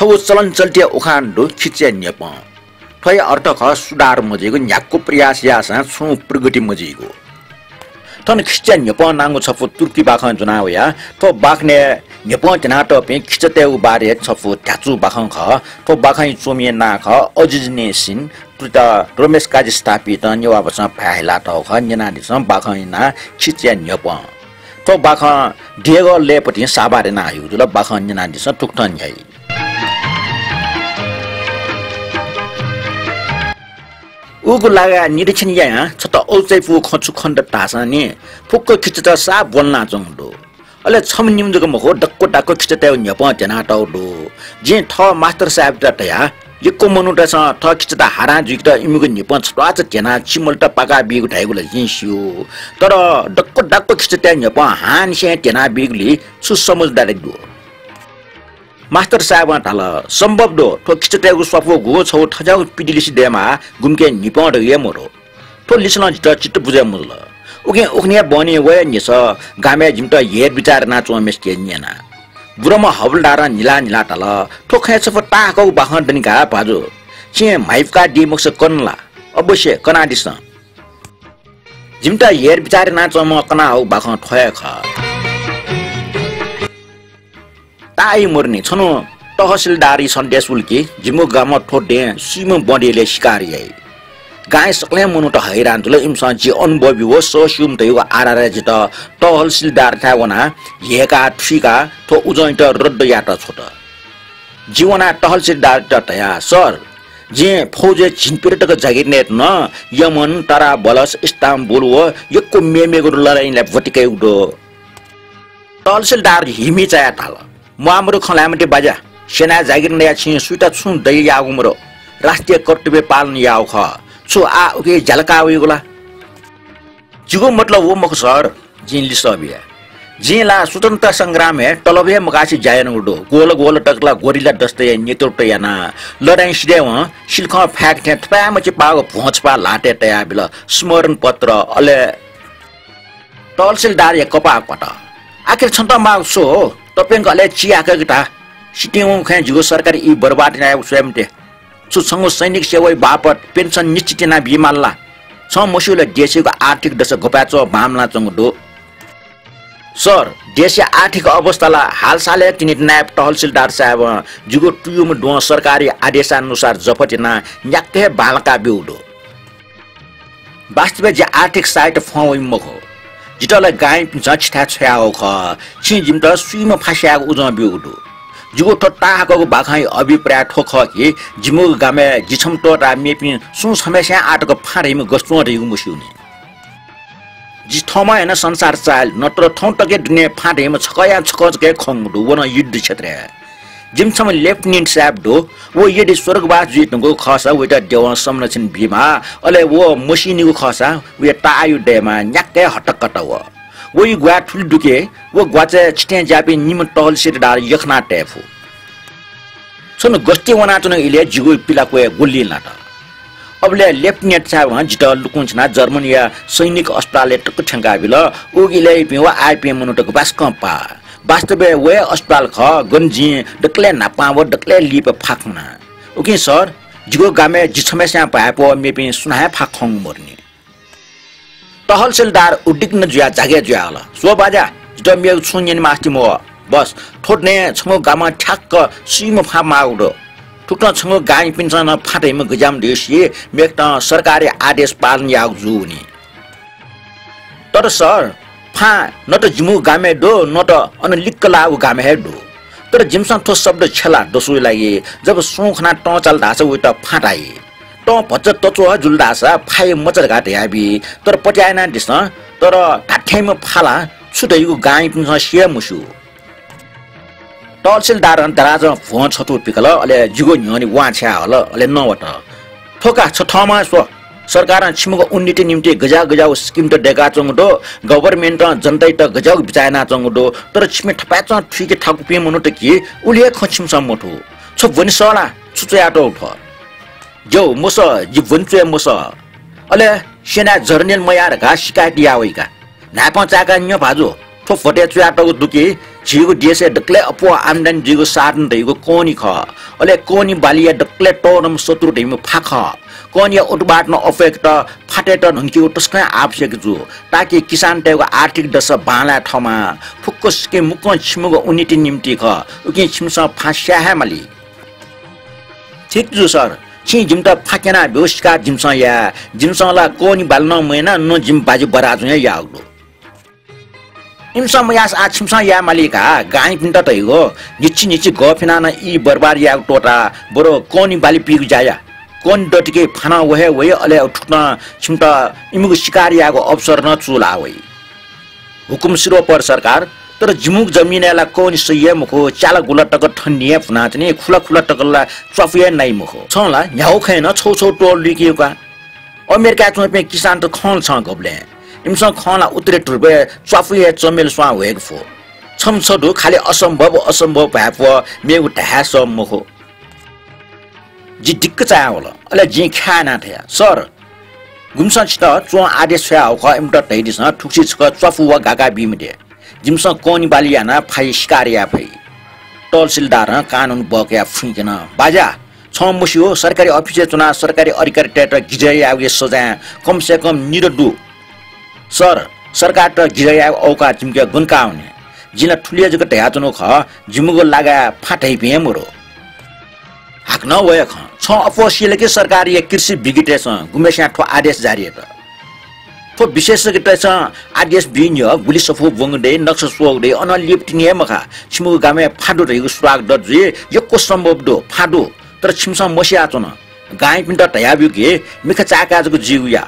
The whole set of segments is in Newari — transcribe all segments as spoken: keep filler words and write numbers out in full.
थ्व चलनचल्तिया उखान दु, खिचय् न्ह्यपं। थ्वया अर्थ खः सुधार मजुइगु, न्ह्याक्व प्रयास याःसां छुं प्रगति मजुइगु। थन खिचय् न्ह्यपं नांगु छपु तुर्की बाखं ज्वना वया। थ्व बाखनय् न्ह्यपं ध्यनातःपिं खिचातय्गु बारे छपु ध्याचु बाखं खः। थ्व बाखंया च्वमिया नां खः अजिज ने सिन, तुइत रमेश काजी स्थापितं नेवाः भासं भाय् हिलातःगु खः। न्यनादिसँ बाखंया नां खिचय् न्ह्यपं। थ्व बाखं देगः लय्‌पतिं साभार याना हइगु जुल। बाखं न्यनादिसँ थुकथं न्ह्याइ। उगु लागाय् निरीक्षण यायां छता अल्छाइपुगु खँ छु खनेदत धाःसां नि फुक्क खिचात साफ ब्वलनाच्वंगु दु। अले छम्ह निम्ह जक मखु, दक्व दक्व खिचातय्गु न्ह्यपं ध्यनातःगु दु। जिं थः मास्तर साहेबयात धया, यक्व मनूतय्सं थः खिचात हारां जुइकेत इमिगु न्ह्यपं छत्वाःचा ध्यनाः छिमलुत पाका बीगु धाइगु ला जिं स्यू। तर दक्व दक्व खिचातय् न्ह्यपं हांनिसें ध्यना बीगुलिइ छु समझदारी दु? मास्तर साहेबं धाल, सम्भव दु, थ्व खिचातय्गु स्वापू गुगु छगू थज्याःगु पिदँ लिसे दयेमाः, गुम्हके न्ह्यपं धइगु हे मदु। थ्व लिसलं जितः चित्त बुझे मजुल। उकिं उखुन्हुया बहनी वया न्ह्यसः गामय् जिमित हेरबिचार यानाच्वंम्हय्सिके न्यना। बुराम्ह हवलदारं न्हिला न्हिला धाल, थ्व खँय् छपु ताहाकःगु बाखं दनि का भाजु। छिं म्हाइपुकादी मखुसा कन ला? अवश्य, कनादिसँ। जिमित हेरबिचार यानाच्वंम्ह कनाहःगु बाखं थ्व हे खः। ताहाइ मरुनि, छन्हु तहसिलदारया सन्देश उल कि जिमिगु गामं थ्व दँय् सुइम्ह बँद यलय् सिकार याइ। गांया सकलें मनूत हैरान जुल। इमिसं जि अनुभवी व सःस्यूम्ह धइगु आधारय् जितः तहसिलदारथाय् वनाः ह्यय्काः थुइकाः थ्व उजंयात रद्द यायेत छ्वत। जिं वनाः तहसिलदारयात धया, सर, जिं फौजय् झिंप्यदँ तक जागिर नयेधुन। यमन, तराबलस, इस्तानबुल व यक्व मेमेगु लडाइँलय् ब्वति कयागु दु। तहसिलदार हिमि चायाः धाल, म्वाःमदु खँ ल्हाये मते बाज्या, सेनाय् जागिर नयाः छिं सुइत छुं दाय् याःगु मदु, राष्ट्रिय कर्तव्य पालन याःगु खः। छु आः उकी ज्याला का वइगु ला? जिगु मतलब व मखु सर, जिं लिसः बिया। जिं ला स्वतन्त्रता संग्रामय् तलब हे मकासे ज्या यानागु दु। ग्वल ग्वल तक ला गोरिल्ला दस्तया नेतृत्व यानाः लडाइँ सिधयेवं सिल्खं फाय्क थें थपाय्मछि पाःगु भ्वं छपाः ल्हातय् तयाबिल, स्मरण पत्र, अले तहसिलदारया कपाः क्वात। आखिर छन्त माःगु छु हो? तप्यंक अले चिहाकय्क धा। सितिं वंगु खँय् जिगु सरकारी ई बर्बाद यानागु स्वये मते। छु छंगु सैनिक सेवाया बापत पेन्सन निश्चित यानाबीमाल ला? छं मस्यू ला देशयागु आर्थिक दशा गपाय् च्वः बांमलाच्वंगु दु? सर, देशया आर्थिक अवस्था ला हालसालय् तिनि नायब तहसिलदार साहेबं जिगु तुयुम्ह द्वहं सरकारी आदेशानुसार जफत यानाः न्याक्क हे बांलाका ब्यूगु दु। वास्तवय् जि आर्थिक सहायता फं वइम्ह मखु। जितः ला गांयापिन्सं छिथाय् छ्वयाहःगु खः। छिं जिमित सुइम्ह फाँसि यायेगु उजं ब्यूगु दु। जिगु थ्व ताहाकःगु बाखंया अभिप्राय थ्व खः कि जिमिगु गामय् जि छम्ह त्वःताः मेपिं सुं छम्हय्सिं आः तक फाँ धइम्ह गथे च्वं धइगु मस्यूनि। जि थःम्हं हे नं संसार चाःहिल, नत्र थौं तक हे दुने फाँ धइम्ह छकःयां छकः जक हे खंगु दु, व नं युद्ध क्षेत्रय्। जिमि छम्ह लेफ्टिनेन्ट साहेब दु, व यदि स्वर्गवास जुइ धुंकूगु खःसा वयात देवं संरक्षण बीमाः, अले व मसीनिगु खःसा वया ताःयु दयेमाः, न्याक्क हे हतकत वः। वया ग्वाये थुलि दु कि व ग्वाचय् छिथें ज्याःपिं निम्ह तहसिलदार यख्ना तये फु। छन्हु गस्ती वनाच्वनागु इलय् जिगु पिलाक्वय् गुल्लिं लात। अबलय् लेफ्टिनेन्ट साहेबं जितः लुकुं छ्यनाः जर्मनीया सैनिक अस्पतालय् तक थ्यंकाबिल। उगु इलय् इपिं व आःयापिं मनूत गपाय्सकं पाः। वास्तवय् व हे अस्पताल खः, गन जिं दकलय् न्हापां व दकलय् लिपा फाँ खना। उकिं सर, जिगु गामय् जि छम्हय्सियां भाय्पो मेपिं सुनां हे फाँ खंगु मदुनि। तहसिलदार उद्विग्न जुयाः जागय् जुयाहल। स्व बाज्या, जितः मेगु छुं न्यने मास्ति मवः। बस, थ्व दँय् छंगु गामं ठ्याक्क सुइम्ह फाँ माःगु दु। थुकथं छंगु गांयापिन्सं नं फाँ धइम्ह गज्याःम्ह धइगु सी, मेकथं सरकारी आदेश पालन याःगु जूगुनि। तर सर, फाँ न त जिमिगु गामय् दु, न त अन लिक्क लाःगु गामय् हे दु। तर जिमिसं थ्व शब्द छ्यला दसुया लागि, जब सुं खनाः तं चाल धाःसा वयात फाँ धाइ। तं भचा तच्वः जुल धाःसा फाँया मचा धकाः धयाबी, तर पत्याः यानादिसँ, तर धात्थेंम्ह फाँ ला छु धइगु गांयापिन्सं सिया मस्यू। तहसिलदारं दराजं भ्वं छथू पिकल, अले जिगु न्ह्यःने वां छ्याः हल, अले नवात। थ्व का, छ थःम्हं स्व। सरकारं छिमिगु उन्नति निम्तिं गज्याः गज्याःगु स्किमत दय्काच्वंगु दु, गभर्नमेन्टं जनतायात गज्याःगु बिचाः यानाच्वंगु दु, तर छिमि थपाय्चं थुइके थाकुपिं मनूत कि उलि हे खँ छिमिसं मथू। छ ब्वने सः ला? छु च्वयातःगु थ्व? ज्यू, मसः, जि ब्वने च्वये मसः। अले सेनाय् जर्नल मयाः धकाः सिकायत याः वइ का। न्हाय्पं चाय्काः न्यँ भाजु, थ्व भ्वतय् च्वयातःगु दु कि झीगु देशय् दकलय् अप्वः आम्दानी जुइगु साधन धइगु कौनी खः। अले कौनी बालीया दकलय् तःधंम्ह शत्रु धइम्ह फा खः। कौनीया उत्पादनं अप्वय्केत फातय्त न्हंकेगु तसकं आवश्यक जू। ताकि किसानतय्गु आर्थिक दशा बांलाये थःमाः। फुक्क सिकें मुक्कं छिमिगु उन्नति निम्ति खः। उकिं छिमिसं फा स्याये हे माली। ठीक जू सर, छिं जिमित फा क्यना ब्यु, सिकार जिमिसं याये। जिमिसं ला कौनी बाली नं मयाना, न जिमि बाज्या बराजुं हे याःगु दु। इमिसं मयाःसा आः छिमिसं याये माली का, गांहीपिन्त धइगु। न्हिच्छि न्हिच्छि गः फ्यनाः नं ई बरबाद यायेगु त्वःताः बरु कौनी बाली पीगु ज्या या। कौनी दतुके फा नं व हे वइ, अले थुकथं छिमित इमिगु सिकार यायेगु अवसर नं चूलाः वइ। हुकुम सिधः पर सरकार, तर जिमिगु जमिनय् ला कौनी सही हे मखु, च्याला गुला तक थनिं हे भुनाच्वनी, खुला खुला तक ला च्वापु हे नाइ मखु। छं ला न्ह्यागु खँय् नं छौ छौ तोल लुइकेगु का। अमेरिकाय् च्वंपिं किसानत खं ला छं गबलें? इमिसं खं ला उत्तरे ध्रुवय् च्वापु हे चमेल स्वां ह्वय्के फु। छम्ह छदु खालि असम्भव असम्भव धायेफु, मेगु धाये सः मखु। जि दिक्क चायावल। अले जिं ख्याः यानाः धया, सर, गुम्हसिनं छितः च्वं आदेश छ्वयाहःगु खः, इमित धयादिसँ, थुगुसी छकः च्वापु वा गागा बी मते। जिमिसं कौनी बाली यानाः फाइ सिकार याये फइ। तहसिलदारं कानून बकयाः फुइँक्यन, बाज्या, छं मस्यू, सरकारी अफिसय् च्वनाः सरकारी अधिकारीतय्त गिजय् यायेगु सजाँय् कम से कम निदँ दु। सर, सरकारत गिजय् यायेगु अवकाश जिमिके गन का वने? जिं ला थुलि हे जक धयाच्वनागु खः, जिमिगु लागाय् फा धइपिं हे मदु। हाकनं व हे खँ, छं अप्वः सिल कि सरकारया कृषि विज्ञतय्सं गुम्हसिनं थ्व आदेश जारी यात। थ्व विशेषज्ञतय्सं आदेश बी न्ह्यः गुलि सफू ब्वंगु दइ, नक्सा स्वःगु दइ, अनं लिपा तिनि हे मखा। छिमिगु गामय् फा दु धइगु स्वागत जुइ, यक्व सम्भव दु, फा दु। तर छिमिसं मस्याच्वन। गांहीपिन्त धयाब्यु कि मिखा चाय्काः जक जुइगु या।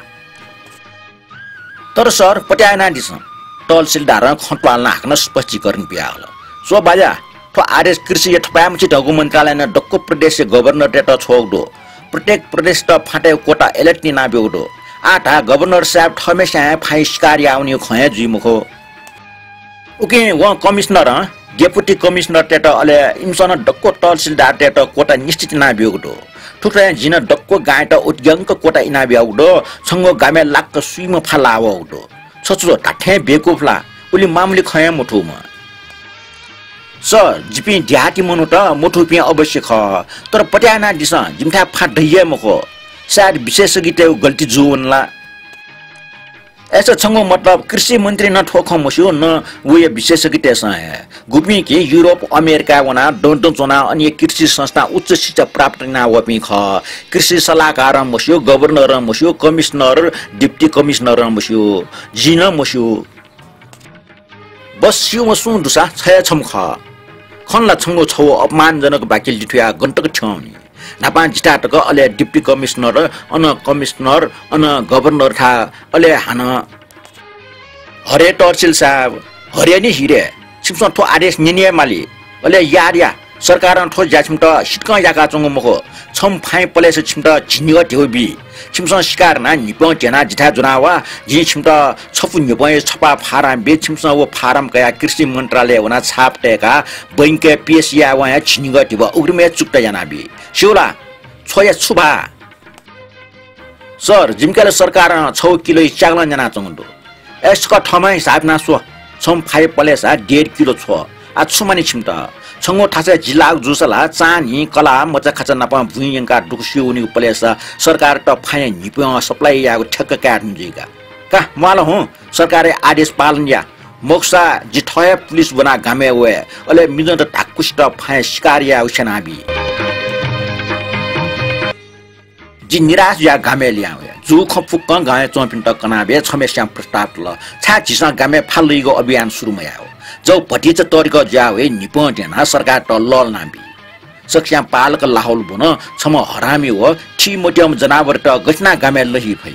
तर सर, पत्याः यानादिसँ। तहसिलदारं खँ त्वालं हाकनं स्पष्टीकरण बियाहल। स्व बाज्या, थ्व आदेश कृषि यथापाय्मछि धगु मन्त्रालयनं दक्व प्रदेशया गभर्नरतय्त छ्वःगु दु। प्रत्येक प्रदेशत फाँटय् कोटा अलग यानाब्यूगु दु। आः धाः गभर्नर साहेब थःम्हस्यां हे फाइ सिकार याः वनीगु खँ हे जुइ मखु। उकिं वं कमिसनरं, डेपुटी कमिसनरतय्त अले इमिसं नं दक्व तहसिलदारतय्त कोटा निश्चित यानाब्यूगु दु। थुकथं जिं नं दक्व गांयात उतिग्यंक कोटा इनाबियागु दु। छंगु गामय् लाक्क स्वीम्ह फा लाः वःगु दु। छ छु धात्थें बेकुफ ला? उलि मामूली खँ हे मथूम्ह। सर, जिपिं देहाती मनूत मथूपिं अवश्य खः, तर पत्याः यानादिसँ, जिमिथाय् फा दइ हे मखु। सायद विशेषज्ञतय्गु गल्ती जूवन ला? अय्सा छंगु मतलब कृषि मन्त्रीं नं थ्व खँ मस्यू, न वया विशेषज्ञतय्सं हे। गुपिं कि युरोप, अमेरिकाय् वनाः दँ दँ च्वनाः अन हे कृषि संस्थां उच्च शिक्षा प्राप्त याना वःपिं खः। कृषि सल्लाहकारं मस्यू, गभर्नरं मस्यू, कमिसनर, डिप्टी कमिसनरं मस्यू, जिं नं मस्यू। बस स्यूम्ह सुं दुसा छ हे छम्ह खः। खन ला छंगु छगू अपमानजनक वाक्य लिथुयाः गन तक थ्यंवनी। न्हापां जिथाय् तक, अले डिप्टी कमिसनर, अन कमिसनर, अन गभर्नर थाय्, अले हानं हरे तहसिल साहेब, हरे नि हिरे, छिमिसं थ्व आदेश न्यने हे माली। अले याद या, सरकारं थ्व ज्या छिमित सितकं याकाच्वंगु मखु। छम्ह फाइँ पलेसा छिमित झिंनिगः ध्यबा बी। छिमिसं सिकार यानाः न्हिपं ध्यनाः जिथाय् ज्वना वा, जिं छिमित छपु न्हिपंया छपा फारम बी, छिमिसं व फारम कयाः कृषि मन्त्रालयय् वनाः छाप तय्काः बैंकय् पेश यायेवं हे झिंनिगः ध्यबा उघ्रिमय् चुक्ता यानाबी। स्यू ला? छ्वया छु भाः? सर, जिमिके ला सरकारं छगू किलोया च्यागलं न्यानाच्वंगु दु। अय्सा छकः थःम्हं हिसाब याना स्व। छम्ह फाइँ पलेसा डेढ किलो छ्व। आः छु मानि छिमित? छंगु थासय् जि लाःगु जूसा ला चान्हि, कलाः, मचाखाचा नाप बुँइ यंकाः दुःख स्यू वनीगु पलेसा सरकारयात फाइँया न्हिपं सप्लाई यायेगु ठ्याक्क काये धुन जुइ का। का, म्वाल हुँ, सरकारया आदेश पालन या। मखुसा जि थः हे पुलिस ब्वनाः गामय् वये, अले मिजंत धाक्वसित फाइँया सिकार यायेगु स्यनाबी। जि निराश जुयाः गामय् लिहां वये। जूगु खँ फुक्कं गामय् च्वंपिन्त कनाबी, छम्हस्यां प्रस्ताव तल। छाय् झीसं गामय् फा लइगु अभियान सुरु मयायेगु? जक भतिचा तःधिकः जुयाः वये, न्हिपं ध्यनाः सरकारयात लःल्हानाबी। सकस्यां पालक लाहुल ब्वन, छम्ह हरामी व थी मत्यंम्ह जनावरयात गथे यानाः गामय् लही फइ?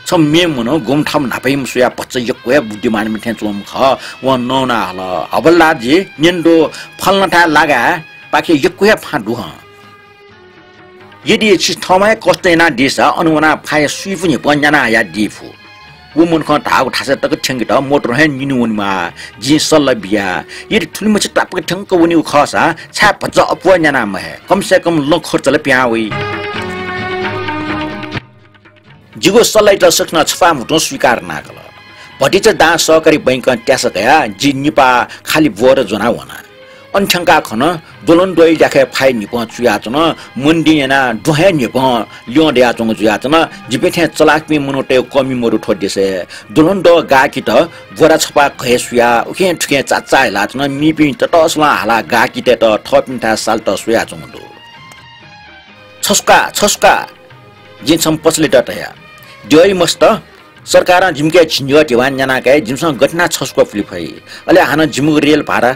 छम्ह मेम्ह मनू गुम्ह थामु न्हापायाम्ह स्वयाः भचा यक्व हे बुद्धिमानम्ह थें च्वंम्ह खः। वं नवानाः हल, हवलदारजी, न्यने दु, फलानाथाय् लागाय् पाखे यक्व हे फाँ दु हं। यदि छिं थःम्हं हे कष्ट यानादीसा अन वनाः फाइँया स्वीपु न्हिपं न्याना हयादी फु। व मनुखं धाःगु थासय् तक थ्यंकेत मोटरं हे निन्हु वनेमाः। जिं सल्लाह बिया, यदि थुलिमछि तापाक थ्यंक वनीगु खःसा छाय् भचा अप्वः न्याना महये? कम से कम लँ खर्च ला पिहां वइ। जिगु सल्लाहयात सकसिनं छपाः म्हुतुं स्वीकार यानाकल। भतिचा दां सहकारी बैंकं त्यासा कयाः जि निपाः खालि ब्वहर ज्वना वना। अन थ्यंकाः खन, द्वलंद्वःया ल्याखय् फाइ न्हिपं चुयाच्वन, मन्दिं यानाः द्वहं हे न्हिपं ल्यं दयाच्वंगु जुयाच्वन। जिपिं थें चलाखपिं मनूतय् कमी मदु थ्व देशय्। द्वलंद्वः गाःकित बोरा छपा घय् सुयाः उखें थुखें चाचाः हिलाच्वन। मीपिं ततःसलं हालाः गाःकितय्त थःपिन्थाय् सालेत स्वयाच्वंगु दु। छसुका, छसुका, जिं छम्ह पसलेत धया, द्यःया मस्त, सरकारं जिमिके झिंन्यागः धिबा न्याना काइ, जिमिसं गथे यानाः छसुका पुले फइ? अले हानं जिमिगु रेल भाडा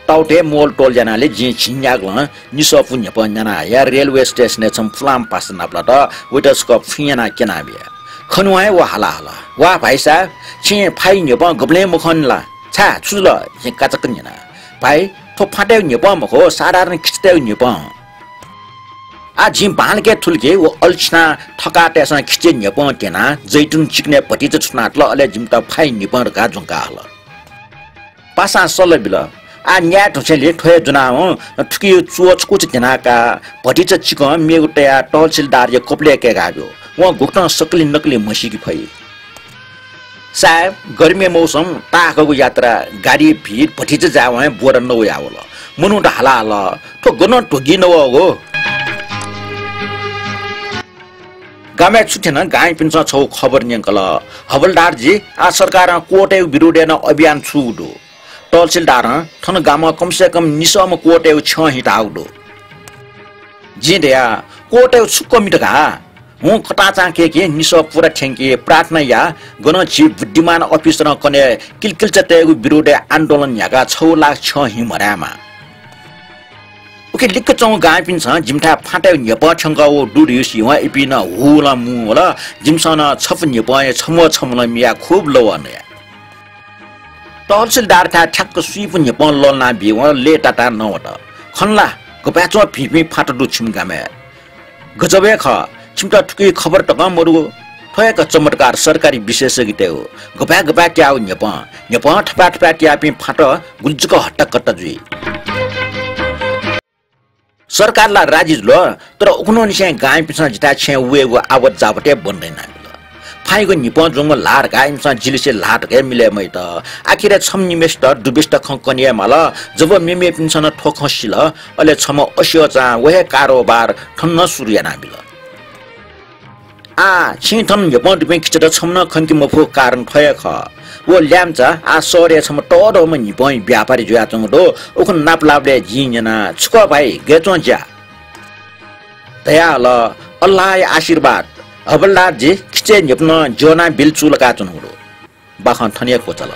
ताउतय् मोल तोल यानाले जिं झिंन्यागलं निसःपु न्हिपं न्याना हया रेलवे स्टेसनय् छम्ह पुलांम्ह पासा नापलात, वयात छकः फुइँ यानाः क्यना बिया। खनेवं हे व हाला हल, "वाह भाइसाब, छिं फाइ न्हिपं गबलें मखंनि ला? छाय्, छु जुल?" जिं काचाक्क न्यना। "भाइ, थ्व फाँटय् न्हिपं मखु, साधारण खिचातय् न्हिपं।" आः जिं बांलाक थुलि कि व अल्छिनाः थकाःतय्सं खिचय् न्हिपं त्यनाः जैतुन चिकनय् भतिचा छुनातल, अले जिमित फाइ न्हिपं धकाः ज्वंका हल। पासां सल्लाह बिल, "आः न्याये धुंसेंलि थ्व हे ज्वनावं, थुकिया च्वः छकूचा ध्यनाकाः भतिचा चिकं मेगु तयाः तहसिलदारया कपालय् कय्काब्यु। वं गुकथं सकलें नकलें म्हसीके फइ।" सायब, गर्मीया मौसम, ताःहाकःगु यात्रा, गाडीया भिड, भतिचा जायेवं हे बोरा नव याः वल। मनूत हाला हल, "थ्व गनं ध्वगी नवःगु?" गामय् छु थ्यन, गांपिन्सं छगू खबर न्यंकल। "हवलदारजी, आः सरकारं क्वःतय्गु विरोधय् नं अभियान छूगु दु। तहसिलदारं थन गामं कम से कम निसःम्ह क्वःतय्गु छ्यं हिताःगु दु।" जिं धया, "क्वःतय्गु छु कमी धकाः? हुँ, कताःचां कय्के, निसः पूरा थ्यंके, प्रार्थना या, गनं झी बुद्धिमान अफिसरं कन्हय् किलकिल्चातय्गु विरोधय् आन्दोलन न्ह्याकाः छगू लाख छ्यं हि म्हदायेमा।" उखे लिक्क च्वंगु गांपिन्सं जिमिथाय् फाँटय् न्हिपं थ्यंकः वःगु दु धइगु सीवं इपिं नं हुलं मुं वल। जिमिसं नं छपु न्हिपंया छम्ह छम्हं मियाः खुब लवः नया। तहसिलदारथाय् ठ्याक्क स्वीपु न्हिपं लःल्हाना बीवं लय्तातां नवत। "खन ला, गपाय् च्वं भिंभिं फाँट दु छिमि गामय्। गजब हे खः, छिमित थुकिया खबर तकं मदुगु। थ्व हे खः चमत्कार सरकारी विशेषज्ञतय्गु। गपाय् गपाय् त्याःगु न्हिपं, न्हिपं थपाय् थपाय् त्याःपिं फाँट गुलि जक हट्टाकट्टा जुइ।" सरकार ला राजी जुल, तर उखुन्हुनिसें गांपिन्सं जिथाय् छेँय् वयेगु आवत जावत हे बन्द यानाबिल। फाइगु न्हिपं ज्वंगु ल्हाः धकाः इमिसं जिलिसे ल्हाः धकाः हे मिलय् मयात। आखिरय् छम्ह निम्हय्सित दुबिस्ता खँ कने हे माल। जब मेमेपिन्सं नं थ्व खँ सिल, अले छम्ह असियचां व हे कारोबार थन नं सुरु यानाबिल। आः, छिं थन न्हिपं दुपिं खिचात छम्हं नं खंके मफुगु कारण थ्व हे खः। व ल्याय्म्हचा आः शहरय् छम्ह तःधंम्ह न्हिपंया व्यापारी जुयाच्वंगु दु। उखुन्हु नापलाःबलय् जिं न्यना, "छु खः भाइ, गय् च्वं ज्या?" धयाहल, "अल्लाहया आशीर्वाद, हवलदारजी, खिचय् न्हिपनं ज्यः यानाबिल चूलाकाच्वनागु दु।" बाखं थन हे क्वचाल।